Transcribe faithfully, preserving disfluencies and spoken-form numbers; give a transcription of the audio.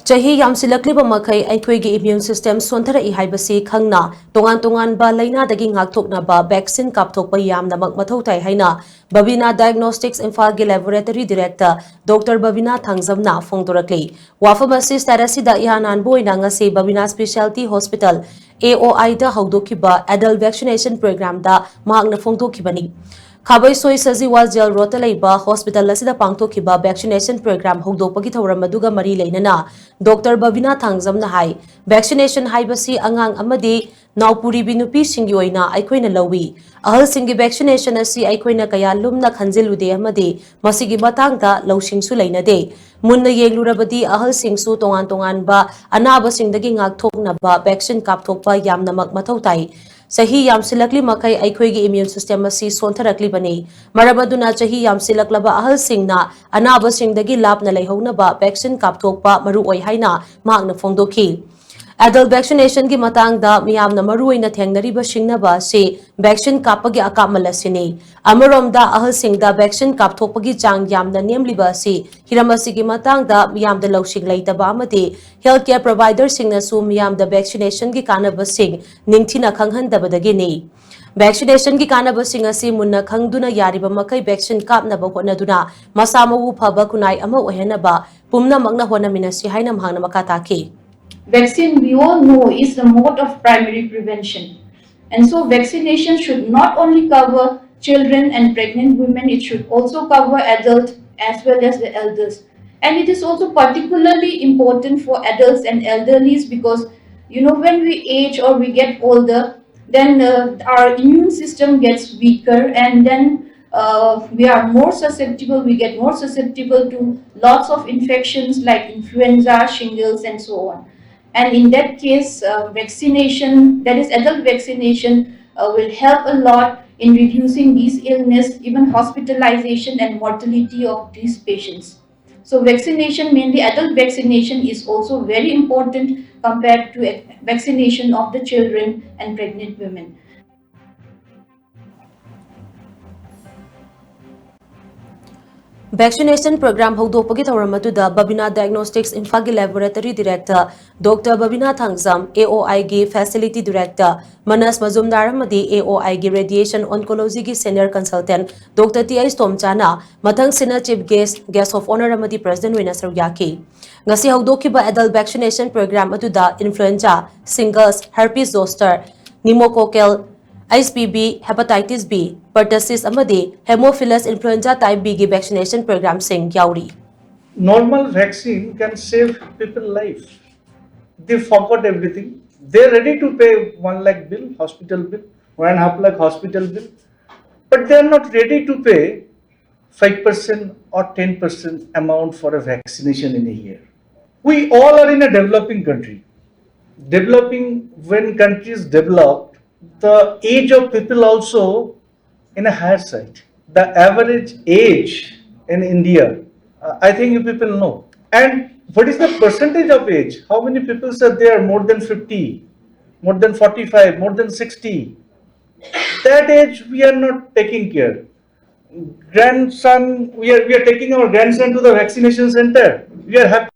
ꯆꯍꯤ ꯌꯥꯝꯁꯤꯜꯂꯛꯂꯤꯕ ꯃꯈꯩ ꯑꯩꯈꯣꯏꯒꯤ immune system ꯁꯣꯟꯊꯔꯛꯏ ꯍꯥꯏꯕꯁꯤ ꯈꯪꯅ, ꯇꯣꯉꯥꯟ ꯇꯣꯉꯥꯟꯕ ꯂꯥꯏꯅꯥꯗꯒꯤ ꯉꯥꯛꯊꯣꯛꯅꯕ vaccine ꯀꯥꯞꯊꯣꯛꯄ ꯌꯥꯝꯅꯃꯛ ꯃꯊꯧ ꯇꯥꯏ ꯍꯥꯏꯅ ꯕꯕꯤꯅꯥ Diagnostics ꯏꯝꯐꯥꯜꯒꯤ laboratory director Doctor ꯕꯕꯤꯅꯥ ꯊꯥꯡꯖꯝꯅ ꯐꯣꯡꯗꯣꯔꯛꯂꯤ꯫ ꯋꯥꯐꯝ ꯑꯁꯤ state ꯑꯁꯤꯗ ꯏꯍꯥꯟ ꯍꯥꯟꯕ ꯑꯣꯏꯅ ꯉꯁꯤ ꯕꯕꯤꯅꯥ Specialty Hospital, A O I the ꯍꯧꯗꯣꯛꯈꯤꯕ adult vaccination program ꯗ ꯃꯍꯥꯛꯅ ꯐꯣꯡꯗꯣꯛꯈꯤꯕꯅꯤ꯫ ꯈꯥꯕꯩꯁꯣꯏ ꯁꯖꯤꯋꯥ ꯖꯦꯜ ꯔꯣꯗꯇ ꯂꯩꯕ hospital ꯑꯁꯤꯗ ꯄꯥꯡꯊꯣꯛꯈꯤꯕ vaccination program ꯍꯧꯗꯣꯛꯄꯒꯤ ꯊꯧꯔꯝ ꯑꯗꯨꯒ ꯃꯔꯤ ꯂꯩꯅꯅ Doctor ꯕꯕꯤꯅꯥ ꯊꯥꯡꯖꯝꯅ ꯍꯥꯏ, vaccination ꯍꯥꯏꯕꯁꯤ ꯑꯉꯥꯡ ꯑꯃꯗꯤ ꯅꯥꯎꯄꯨꯔꯤꯕꯤ ꯅꯨꯄꯤꯁꯤꯡꯒꯤ ꯑꯣꯏꯅ ꯑꯩꯈꯣꯏꯅ ꯂꯧꯏ꯫ ꯑꯍꯜꯁꯤꯡꯒꯤ vaccination ꯑꯁꯤ ꯑꯩꯈꯣꯏꯅ ꯀꯌꯥ ꯂꯨꯝꯅ ꯈꯟꯖꯤꯜꯂꯨꯗꯦ ꯑꯃꯗꯤ ꯃꯁꯤꯒꯤ ꯃꯇꯥꯡꯗ ꯂꯧꯁꯤꯡꯁꯨ ꯂꯩꯅꯗꯦ꯫ ꯃꯨꯟꯅ ꯌꯦꯡꯂꯨꯔꯕꯗꯤ ꯑꯍꯜꯁꯤꯡꯁꯨ ꯇꯣꯉꯥꯟ ꯇꯣꯉꯥꯟꯕ ꯑꯅꯥꯕꯁꯤꯡꯗꯒꯤ ꯉꯥꯛꯊꯣꯛꯅꯕ vaccine ꯀꯥꯞꯊꯣꯛꯄ ꯌꯥꯝꯅꯃꯛ ꯃꯊꯧ ꯇꯥꯏ꯫ ꯆꯍꯤ ꯌꯥꯝꯁꯤꯜꯂꯛꯂꯤ ꯃꯈꯩ ꯑꯩꯈꯣꯏꯒꯤ immune system ꯑꯁꯤ ꯁꯣꯟꯊꯔꯛꯂꯤꯕꯅꯤ꯫ ꯃꯔꯝ ꯑꯗꯨꯅ ꯆꯍꯤ ꯌꯥꯝꯁꯤꯜꯂꯛꯂꯕ ꯑꯍꯜꯁꯤꯡꯅ ꯑꯅꯥꯕꯁꯤꯡꯗꯒꯤ ꯂꯥꯞꯅ ꯂꯩꯍꯧꯅꯕ vaccine ꯀꯥꯞꯊꯣꯛꯄ ꯃꯔꯨ ꯑꯣꯏ ꯍꯥꯏꯅ ꯃꯍꯥꯛꯅ ꯐꯣꯡꯗꯣꯛꯈꯤ꯫ Adult vaccination ꯒꯤ ꯃꯇꯥꯡꯗ ꯃꯤꯌꯥꯝꯅ ꯃꯔꯨꯑꯣꯏꯅ ꯊꯦꯡꯅꯔꯤꯕ ꯁꯤꯡꯅꯕ ꯑꯁꯤ vaccine ꯀꯥꯞꯄꯒꯤ ꯑꯀꯥꯞꯃꯜ ꯑꯁꯤꯅꯤ꯫ ꯑꯃꯔꯣꯝꯗ ꯑꯍꯜꯁꯤꯡꯗ vaccine ꯀꯥꯞꯊꯣꯛꯄꯒꯤ ꯆꯥꯡ ꯌꯥꯝꯅ ꯅꯦꯝꯂꯤꯕ ꯑꯁꯤ ꯍꯤꯔꯝ ꯑꯁꯤꯒꯤ ꯃꯇꯥꯡꯗ ꯃꯤꯌꯥꯝꯗ ꯂꯧꯁꯤꯡ ꯂꯩꯇꯕ ꯑꯃꯗꯤ health care provider ꯁꯤꯡꯅꯁꯨ ꯃꯤꯌꯥꯝꯗ vaccination ꯒꯤ ꯀꯥꯟꯅꯕꯁꯤꯡ ꯅꯤꯡꯊꯤꯅ ꯈꯪꯍꯟꯗꯕꯗꯒꯤꯅꯤ꯫ Vaccination ꯒꯤ ꯀꯥꯟꯅꯕꯁꯤꯡ ꯑꯁꯤ ꯃꯨꯟꯅ ꯈꯪꯗꯨꯅ ꯌꯥꯔꯤꯕ ꯃꯈꯩ vaccine ꯀꯥꯞꯅꯕ ꯍꯣꯠꯅꯗꯨꯅ ꯃꯁꯥ ꯃꯎ ꯐꯕ ꯈꯨꯟꯅꯥꯏ ꯑꯃ ꯑꯣꯏꯍꯟꯅꯕ ꯄꯨꯝꯅꯃꯛꯅ ꯍꯣꯠꯅꯃꯤꯟꯅꯁꯤ ꯍꯥꯏꯅ ꯃꯍꯥꯛꯅ ꯃꯈꯥ ꯇꯥꯈꯤ꯫ Vaccine, we all know, is the mode of primary prevention. And so vaccination should not only cover children and pregnant women, it should also cover adults as well as the elders. And it is also particularly important for adults and elderlies because, you know, when we age or we get older, then uh, our immune system gets weaker, and then uh, we are more susceptible, we get more susceptible to lots of infections like influenza, shingles, and so on. And in that case, uh, vaccination, that is adult vaccination, uh, will help a lot in reducing these illness, even hospitalization and mortality of these patients. So vaccination, mainly adult vaccination, is also very important compared to vaccination of the children and pregnant women. Vaccination program ꯍꯧꯗꯣꯛꯄꯒꯤ ꯊꯧꯔꯝ ꯑꯗꯨꯗ ꯕꯕꯤꯅꯥ Diagnostics ꯏꯝꯐꯥꯜꯒꯤ Laboratory Director Doctor Babina Thangjam, A O I ꯒꯤ Facility Director ꯃꯅꯁ ꯃꯖꯨꯝꯗꯥꯔ ꯑꯃꯗꯤ A O I ꯒꯤ Radiation Oncology ꯒꯤ Senior Consultant Doctor T H ꯇꯣꯝꯆꯥꯅ ꯃꯊꯪꯁꯤꯠꯅ Chief Guest, Guest of Honour ꯑꯃꯗꯤ President ꯑꯣꯏꯅ ꯁꯔꯨꯛ ꯌꯥꯈꯤ꯫ ꯉꯁꯤ ꯍꯧꯗꯣꯛꯈꯤꯕ Adult Vaccination Program ꯑꯗꯨꯗ influenza, shingles, herpes zoster, pneumococcal, H P V, hepatitis B, pertussis ꯑꯃꯗꯤ Haemophilus influenza type B ꯒꯤ vaccination program ꯁꯤꯡ ꯌꯥꯎꯔꯤ꯫ Normal vaccine can save people life. They forgot everything. They're ready to pay one lakh bill, hospital bill, one and a half lakh hospital bill, but they're not ready to pay five percent or ten percent amount for a vaccination in a year. We all are in a developing country. Developing, when countries developed, the age of people also in a higher side. The average age in India, uh, I think you people know. And what is the percentage of age? How many people said they are more than fifty, more than forty-five, more than sixty? That age we are not taking care. Grandson, we are, we are taking our grandson to the vaccination center. We are happy.